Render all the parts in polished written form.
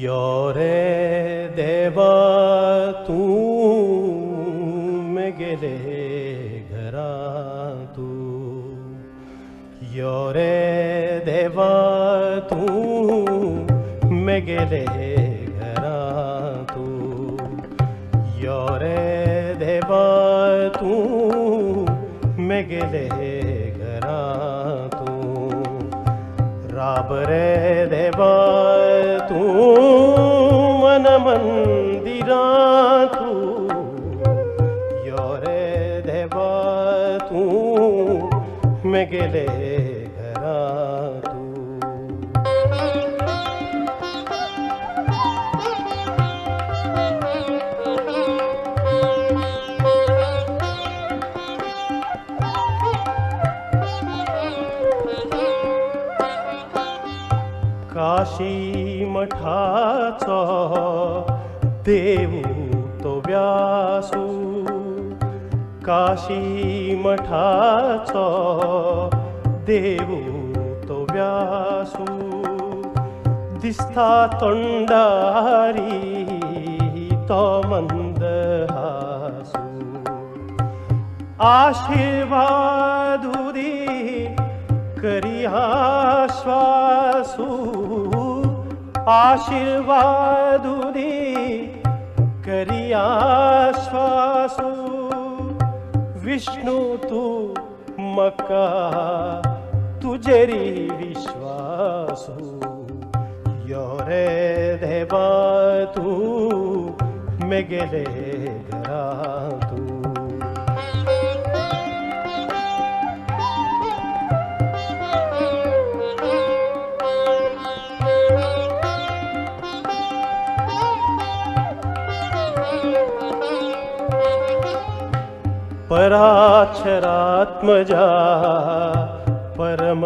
यो रे देवा तूं मेगेले घरा तूं, यो रे देवा तूं मेगेले घरा तूं, यो रे देवा तूं मेगेले घरा तूं, राब रे देवा तूं मन मंदिरा तूं, यो रे देवा तूं मेगेले घरा तूं। काशी मठाचो देवू तो व्यासू, काशी मठाचो देवू तो व्यासू, दिसता तोंडारी तो मंदहासू, आशीर्वादू दी करी आश्वासू, आशीर्वादू दी करी आश्वासू, विष्णु तू मका तुझेरी विश्वासू, यो रे देवा तू मेगेले घरा तू। पराशरात्मजा परम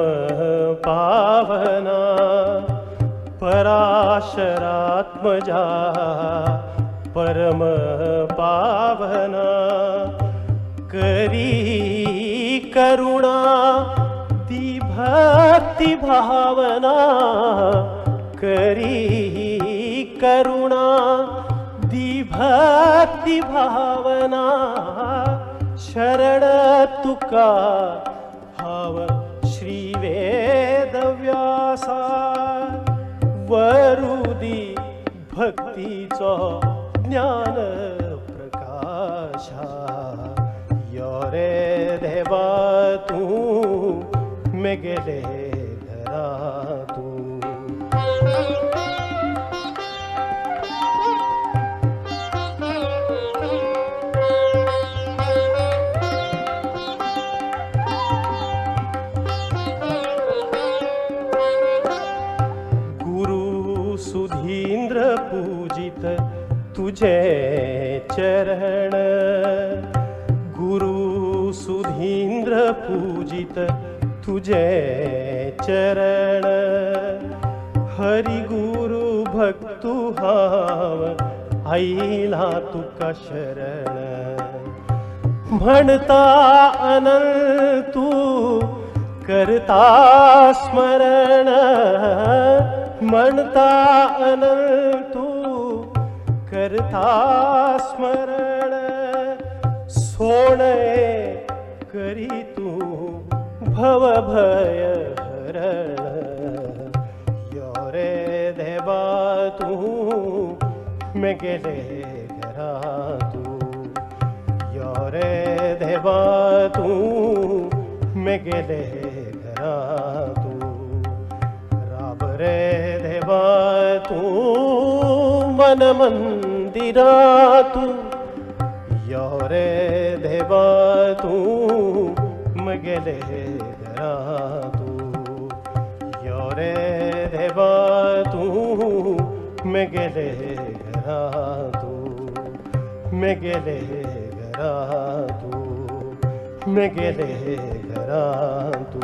पावना, पराशरात्मजा परम पावना, करी करुणा दी भक्ति भावना, करी करुणा दी भक्ति भावना, शरण तुका हाव श्री वेदव्यासा, वरुदी भक्तीचो ज्ञान प्रकाशा, यो रे देवा तूं मेगेले घरा तूं। सुधींद्र पूजित तुझे चरण, गुरु सुधींद्र पूजित तुझे चरण, हरि गुरु भक्तु हाव आईला तुका शरण, म्हणता अनंतु करता स्मरण, म्हणता अनंतु करता स्मरण, सोणे करी तू भव भय हरण, यो रे देवा तू मेगेले घरा तू, यो रे देवा तू मेगेले घरा तू, राब रे देवा तू मन मंदिरा तू, यो रे देवा तू मेगेले घरा तू, यो रे देवा तू मेगेले घरा तू, मेगेले घरा तू, मेगेले घरा तू।